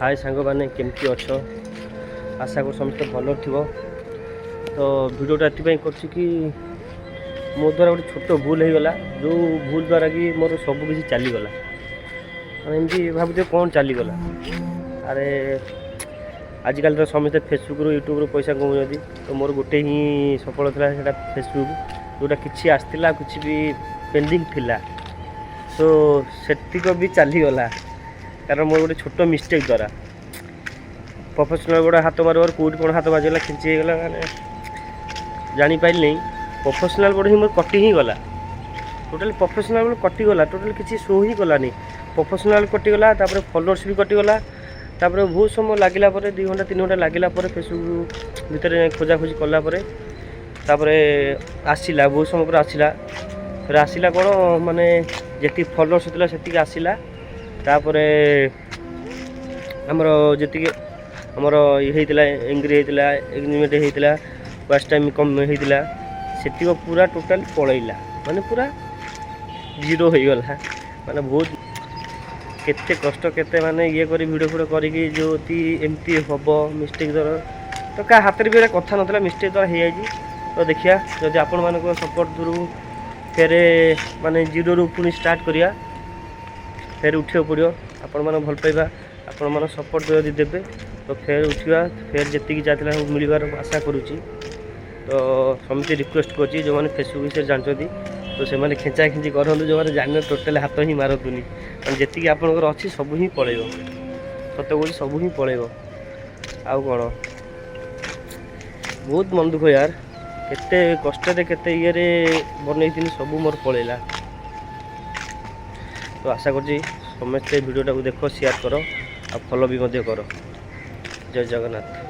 ହାଏ ସାଙ୍ଗମାନେ, କେମିତି ଅଛ? ଆଶା କରୁ ସମସ୍ତେ ଭଲ ଥିବ। ତ ଭିଡ଼ିଓଟା ଏଥିପାଇଁ କରୁଛି କି ମୋ ଦ୍ୱାରା ଗୋଟେ ଛୋଟ ଭୁଲ ହେଇଗଲା, ଯେଉଁ ଭୁଲ ଦ୍ୱାରା କି ମୋର ସବୁ କିଛି ଚାଲିଗଲା। ମାନେ ଏମିତି ଭାବୁଥିବ, କ'ଣ ଚାଲିଗଲା? ଆରେ, ଆଜିକାଲି ତ ସମସ୍ତେ ଫେସବୁକ୍ରୁ, ୟୁଟ୍ୟୁବ୍ରୁ ପଇସା କମାଉଛନ୍ତି। ତ ମୋର ଗୋଟେ ହିଁ ସଫଳ ଥିଲା, ସେଇଟା ଫେସବୁକ୍, ଯେଉଁଟା କିଛି ଆସିଥିଲା, କିଛି ବି ପେଣ୍ଡିଂ ଥିଲା। ତ ସେତିକ ବି ଚାଲିଗଲା, କାରଣ ମୋର ଗୋଟେ ଛୋଟ ମିଷ୍ଟେକ୍ ଦ୍ୱାରା। ପ୍ରଫେସନାଲ୍ ଗୋଟେ ହାତ ମାରିବାର କେଉଁଠି କ'ଣ ହାତ ବାଜିଗଲା, ଖେଞ୍ଚି ହେଇଗଲା, ମାନେ ଜାଣିପାରିଲିନି। ପ୍ରଫେସନାଲ୍ ବୋର୍ଡ଼ ହିଁ ମୋର କଟି ହିଁ ଗଲା। ଟୋଟାଲି ପ୍ରଫେସନାଲ୍ ବୋର୍ଡ଼ କଟିଗଲା, ଟୋଟାଲି କିଛି ଶୋ ହିଁ କଲାନି। ପ୍ରଫେସନାଲ୍ କଟିଗଲା, ତାପରେ ଫଲୋଅର୍ସ ବି କଟିଗଲା। ତାପରେ ବହୁତ ସମୟ ଲାଗିଲା ପରେ, 2 ଘଣ୍ଟା 3 ଘଣ୍ଟା ଲାଗିଲା ପରେ, ଫେସବୁକ୍ ଭିତରେ ଯାଇ ଖୋଜାଖୋଜି କଲା ପରେ ତାପରେ ଆସିଲା। ବହୁତ ସମୟ ପରେ ଆସିଲା। ଫେରେ ଆସିଲା କ'ଣ, ମାନେ ଯେତିକି ଫଲୋଅର୍ସ ଥିଲା ସେତିକି ଆସିଲା। ତାପରେ ଆମର ଯେତିକି ଆମର ଇଏ ହେଇଥିଲା, ଏନଗେଜ୍ ହେଇଥିଲା, ଏଗ୍ରିମେଣ୍ଟ ହେଇଥିଲା, ୱାଚ୍ ଟାଇମ୍ କମ୍ ହେଇଥିଲା, ସେତିକ ପୁରା ଟୋଟାଲି ପଳେଇଲା। ମାନେ ପୁରା ଜିରୋ ହେଇଗଲା। ମାନେ ବହୁତ କେତେ କଷ୍ଟ, କେତେ ମାନେ ଇଏ କରି, ଭିଡ଼ିଓ ଫିଡ଼ିଓ କରିକି ଯଦି ଏମିତି ହେବ ମିଷ୍ଟେକ୍ ଦ୍ୱାରା, ତ କାହା ହାତରେ ବି ଏଇଟା କଥା ନଥିଲା, ମିଷ୍ଟେକ୍ ଦ୍ୱାରା ହେଇଯାଇଛି। ତ ଦେଖିବା, ଯଦି ଆପଣମାନଙ୍କ ସପୋର୍ଟ ଥ୍ରୁ ଫେରେ ମାନେ ଜିରୋରୁ ପୁଣି ଷ୍ଟାର୍ଟ କରିବା, ଫେର ଉଠିବାକୁ ପଡ଼ିବ। ଆପଣମାନେ ଭଲ ପାଇବା, ଆପଣମାନଙ୍କ ସପୋର୍ଟ ଯଦି ଦେବେ ତ ଫେର ଉଠିବା, ଫେର ଯେତିକି ଯାଇଥିଲା ସବୁ ମିଳିବାର ଆଶା କରୁଛି। ତ ସମିତି ରିକ୍ୱେଷ୍ଟ କରୁଛି, ଯେଉଁମାନେ ଫେସବୁକ୍ ବିଷୟରେ ଜାଣିଛନ୍ତି ତ ସେମାନେ ଖେଞ୍ଚା ଖେଞ୍ଚି କରନ୍ତୁ, ଯେଉଁମାନେ ଜାଣିନ ଟୋଟାଲି ହାତ ହିଁ ମାରନ୍ତୁନି। କାରଣ ଯେତିକି ଆପଣଙ୍କର ଅଛି ସବୁ ହିଁ ପଳେଇବ। ସତ କହୁଛି, ସବୁ ହିଁ ପଳେଇବ। ଆଉ କ'ଣ, ବହୁତ ମନ ଦୁଃଖ ୟାର। କେତେ କଷ୍ଟରେ, କେତେ ଇଏରେ ବନେଇଥିଲି, ସବୁ ମୋର ପଳେଇଲା। ତ ଆଶା କରୁଛି ସମସ୍ତେ ଭିଡ଼ିଓଟାକୁ ଦେଖ, ସେୟାର କର ଆଉ ଫଲୋ ବି ମଧ୍ୟ କର। ଜୟ ଜଗନ୍ନାଥ।